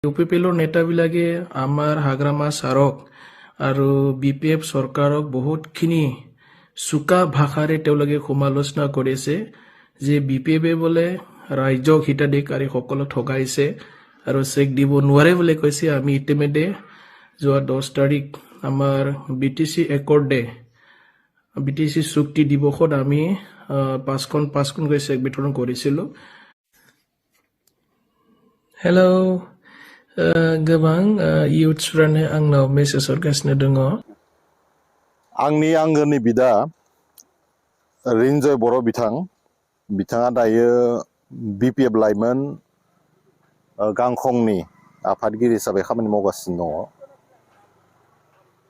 ইউপিপিএলৰ নেতাবিলাকে আমাৰ হাগ্ৰামা ছাৰক আৰু BPF চৰকাৰক বহুতখিনি চোকা ভাষাৰে তেওঁলোকে সমালোচনা কৰিছে যে BPFে বোলে ৰাজ্যক হিতাধিকাৰীসকলক ঠগাইছে আৰু চেক দিব নোৱাৰে বুলি কৈছে। আমি ইতিমধ্যে যোৱা 10 তাৰিখ আমাৰ BTC একৰ্ডে BTC চুক্তি দিৱসত আমি পাঁচখনকৈ চেক বিতৰণ কৰিছিলোঁ। हेलौ गोबां इयुथ्सफ्रानो आंनाव मेसेज हरगासिनो दङ। आंनि आंगोनि बिदा रिन्जय बर' बिथाङा दायो BPF लाइमोन गांखंनि आफादगिरि हिसाबै खामानि मावगासिनो दङ।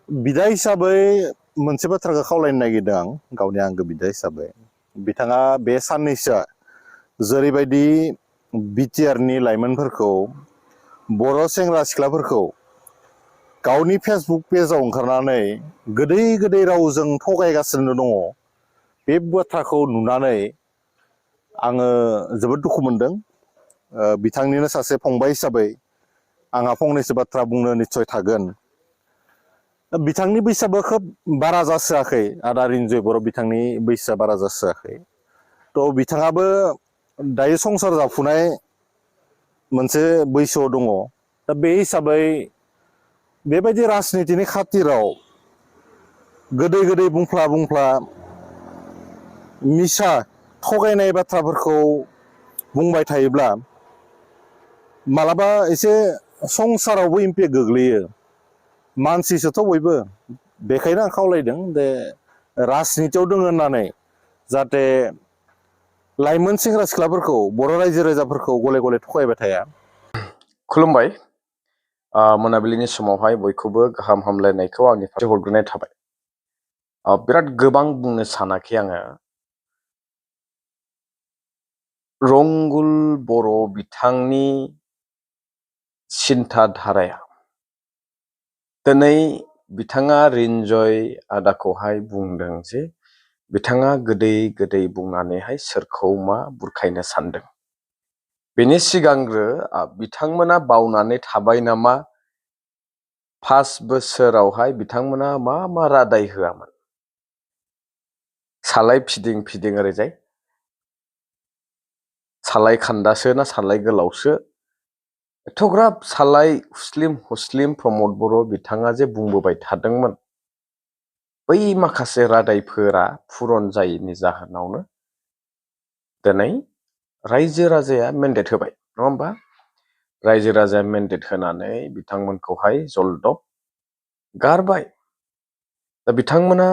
बिदा हिसाबै मोनसे बाथ्राखौ खावलायनो नागिरदों आं गावनि आंगो बिदा हिसाबै। बिथाङा बे साननैसो जेरैबायदि बिटिआरनि लाइमोनफोरखौ बर' सेंग्रा सिख्लाफोरखौ गावनि फेसबुक पेजाव ओंखारनानै गोदै गोदै रावजों थगायगासिनो दङ, बे बाथ्राखौ नुनानै आङो जोबोद दुखु मोनदों। बिथांनिनो सासे फंबाय हिसाबै आंहा फंनैसो बाथ्रा बुंनो निस्सय थागोन। बिथांनि बैसोआबो खोब बारा जासोआखै, आदा रिन्जय बर' बिथांनि बैसोआ बारा जासोआखै। थ' बिथाङाबो दायो संसार जाफुनाय मोनसे बैसोआव दङ। दा बे हिसाबै बेबायदि राजनितिनि खाथिराव गोदै गोदै बुंफ्ला मिसा थगायनाय बाथ्राफोरखौ बुंबाय थायोब्ला मालाबा एसे संसारावबो इम्पेक्ट गोग्लैयो। मानसिसोथ' बयबो, बेखायनो आं खावलायदों जे राजनितियाव दङ होननानै जाहाथे लाइमोन सेंग्रा सिख्लाफोरखौ, बर' रायजो राजाफोरखौ गले गले थगायबाय थाया। खुलुमबाय। मोनाबिलिनि समावहाय बयखौबो गाहाम हामलायनायखौ आंनि फारसे हरग्रोनाय थाबाय। बिराद गोबां बुंनो सानाखै आङो। रंगुल बर' बिथांनि सिन्था धाराया दिनै बिथाङा रिन्जय आदाखौहाय बुंदों जे बिथाङा गोदै गोदै बुंनानैहाय सोरखौ मा बुरखायनो सानदों। बेनि सिगांग्रो बिथांमोना बावनानै थाबाय नामा 5 बोसोरावहाय बिथांमोना मा मा रादाय होआमोन। सालाय फिदिं फिदिं ओरैजाय सालाय खान्दासो ना सालाय गोलावसो, एथ'ग्राब सालाय हुस्लिम प्रमद बर' बिथाङा जे बुंबोबाय थादोंमोन, बै माखासे रादायफोरा पुरन जायैनि जाहोनावनो दिनै रायजो राजाया मेन्डेट होबाय, नङा होमबा? रायजो राजाया मेन्डेट होनानै बिथांमोनखौहाय जलदब गारबाय। दा बिथांमोना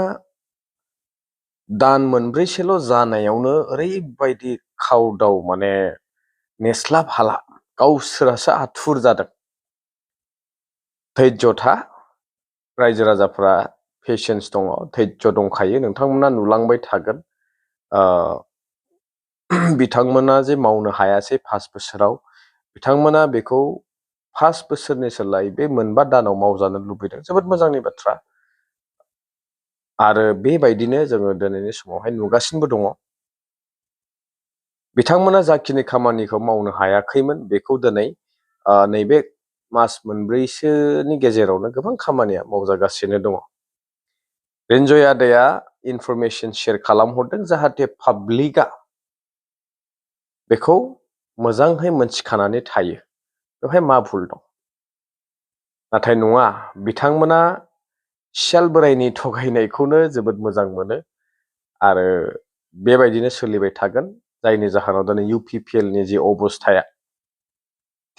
दान मोनब्रैसोल' जानायावनो ओरैबायदि खावदाव माने नेस्लाब हाला, गावसोरासो आथुर जादों। धैर्य था, रायजो राजाफ्रा पेशेन्स दङ, धैर्य दंखायो, नोंथांमोना नुलांबाय थागोन। बिथांमोना जे मावनो हायासै 5 बोसोराव, बिथांमोना बेखौ 5 बोसोरनि सोलाय बे 4 दानाव मावजानो लुबैदों। जोबोद मोजांनि बाथ्रा। आरो बेबायदिनो जोङो दिनैनि समावहाय नुगासिनोबो दङ। बिथांमोना जाखिनि खामानिखौ मावनो हायाखैमोन बेखौ दिनै नैबे मास 4सोनि गेजेरावनो गोबां खामानिया मावजागासिनो दङ। रिन्जय आदाया इनफरमेसन शेयार खालामहरदों जाहाथे पाब्लिकआ बेखौ मोजांहै मोनथिखानानै थायो बेवहाय मा भुल दं। नाथाय नङा, बिथांमोना सियाल बोरायनि थगायनायखौनो जोबोद मोजां मोनो आरो बेबायदिनो सोलिबाय थागोन, जायनि जाहोनाव दिनै UPPLनि जि अबस्थाया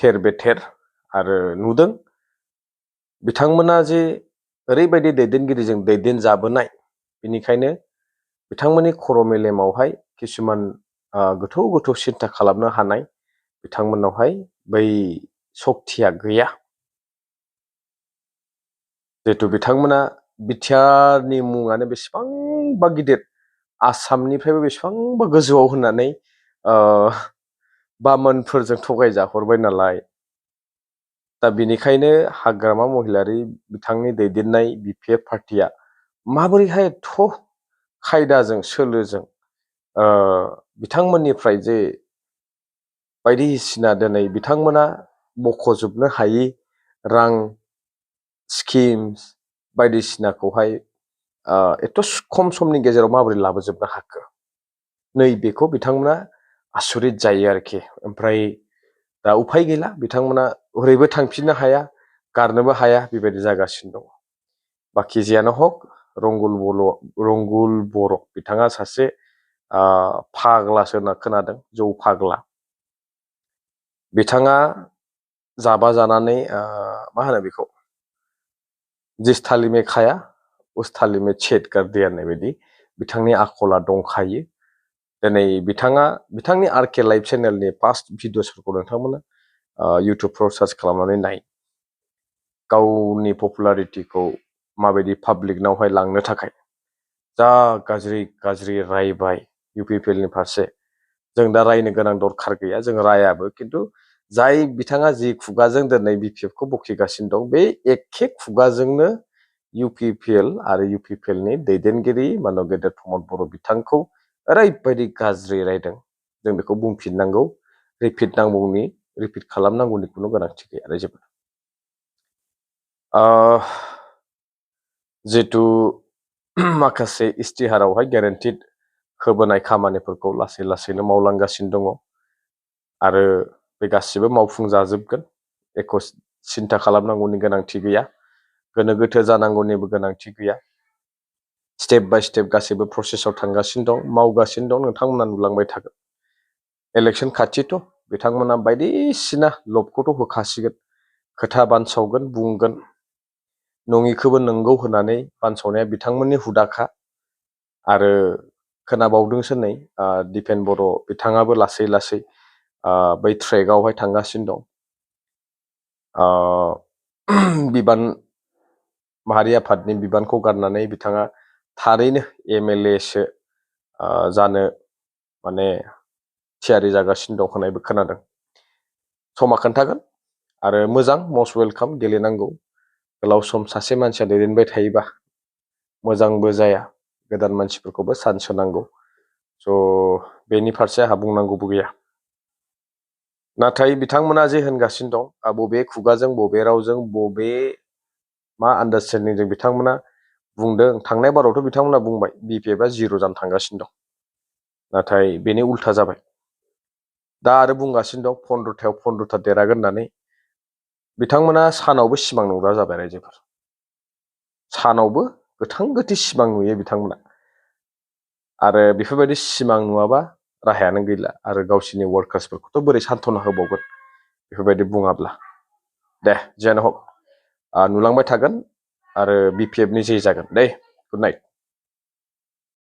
थेर बेथेर। आरो नुदों बिथांमोना जे ओरैबायदि दैदेनगिरिजों दैदेनजाबोनाय, बेनिखायनो बिथांमोननि खर' मेलेमावहाय किसुमान गोथौ गोथौ सिन्था खालामनो हानाय बिथांमोनावहाय बै सक्तिया गैया। जिहेतु बिथांमोना बिटिआरनि मुङानो बेसेबांबा गिदिर, आसामनिफ्रायबो बेसेबांबा गोजौआव होननानै बामोनफोरजों थगायजाहरबाय नालाय। दा बिनिखायनो हाग्रामा महिलारि बिथांनि दैदेननाय BPF पार्टिया माबोरैहाय खायदाजों सोलोजों बिथांमोननिफ्राय जे बायदिसिना दिनै बिथांमोना बख'जोबनो हायि रां स्किम्स बायदिसिनाखौहाय एथ' खम समनि गेजेराव माबोरै लाबोजोबनो हाखो नैबेखौ बिथांमोना आसरित जायो आरोखि। ओमफ्राय दा उफाय गैला, बिथांमोना ओरैबो थांफिननो हाया, गारनोबो हाया, बेबायदि जागासिनो दङ। बाखि जियानो हक, रंगुल बर' बिथाङा सासे फाग्लासो होनना खोनादों, जौ फाग्ला। बिथाङा जाबा जानानै मा होनो बेखौ, जिस थाली में खाया उस थाली में छेद कर दिया होननाय बायदि बिथांनि आखला दंखायो। दिनै बिथांनि आरके लाइभ चेनेलनि पास्ट भिडिअसफोरखौ नोंथांमोना इउटुबफ्राव सार्च खालामनानै नाय। गावनि पपुलारिटिखौ माबायदि पाब्लिकनावहाय लांनो थाखाय जा गाज्रि गाज्रि रायबाय इउपिपिएलनि फारसे। जों दा रायनो गोनां दरखार गैया, जों रायाबो, खिन्थु जाय बिथाङा जि खुगाजों दिनै बिपिएफखौ बखिगासिनो दं, बे एखे खुगाजोंनो इउपिपिएल आरो इउपिपिएलनि दैदेनगिरि मानब गेदेर प्रमद बर' बिथांखौ ओरैबायदि गाज्रि रायदों, जों बेखौ बुंफिननांगौ, रिपिट खालामनांगौनि खुनु गोनांथि गैया आरो जेबो। जिहेतु माखासे इस्तिहारावहाय ग्यारेन्टिड होबोनाय खामानिफोरखौ लासै लासैनो मावलांगासिनो दङ आरो बे गासिबो मावफुंजाजोबगोन। एख' सिन्था खालामनांगौनि गोनांथि गैया, गोनो गोथो जानांगौनिबो गोनांथि गैया। स्टेप बाय स्टेप गासैबो प्रसेसआव थांगासिनो दं, मावगासिनो दं, नोंथांमोना नुलांबाय थागोन। इलेक्सन खाथिथ' बिथांमोना बायदिसिना लबखौथ' होखासिगोन, खोथा बानसावगोन, बुंगोन, नङिखौबो नंगौ होननानै बानसावनाया बिथांमोननि हुदाखा। आरो खोनाबावदोंसो नै दिपेन बर' बिथाङाबो लासै लासै बै ट्रेकआवहाय थांगासिनो दं। बिबान माहारि आफादनि बिबानखौ गारनानै बिथाङा थारैनो MLA सो जानो माने थियारि जागासिनो दं होननायबो खोनादों। समा खोन्थागोन। आरो मोजां, मस्ट वेलकाम, गेलेनांगौ। गोलाव सम सासे मानसिया दैदेनबाय थायोबा मोजांबो जाया, गोदान मानसिफोरखौबो चान्स होनांगौ। स' बेनि फारसे आंहा बुंनांगौबो गैया। नाथाय बिथांमोना जे होनगासिनो दं, बबे खुगाजों, बबे रावजों, बबे मा आन्डारस्टेन्डिंजों बिथांमोना बुंदों, थांनाय बारावथ' बिथांमोना बुंबाय बिपिएफआ 0 जानो थांगासिनो दं। नाथाय बेनि उल्था जाबाय। दा आरो बुंगासिनो दं 15थायाव 15था देरहागोन होननानै। बिथांमोना सानावबो सिमां नुग्रा जाबाय रायजोफोर। सानावबो गोथां गोथि सिमां नुयो बिथांमोना। आरो बेफोरबायदि सिमां नुवाबा राहायानो गैला। आरो गावसिनि वार्कार्सफोरखौथ' बोरै सान्थना होबावगोन बेफोरबायदि बुङाब्ला। दे जियानो हक, नुलांबाय थागोन आरो बिपिएफनि जे जागोन। दे, गुड नाइट।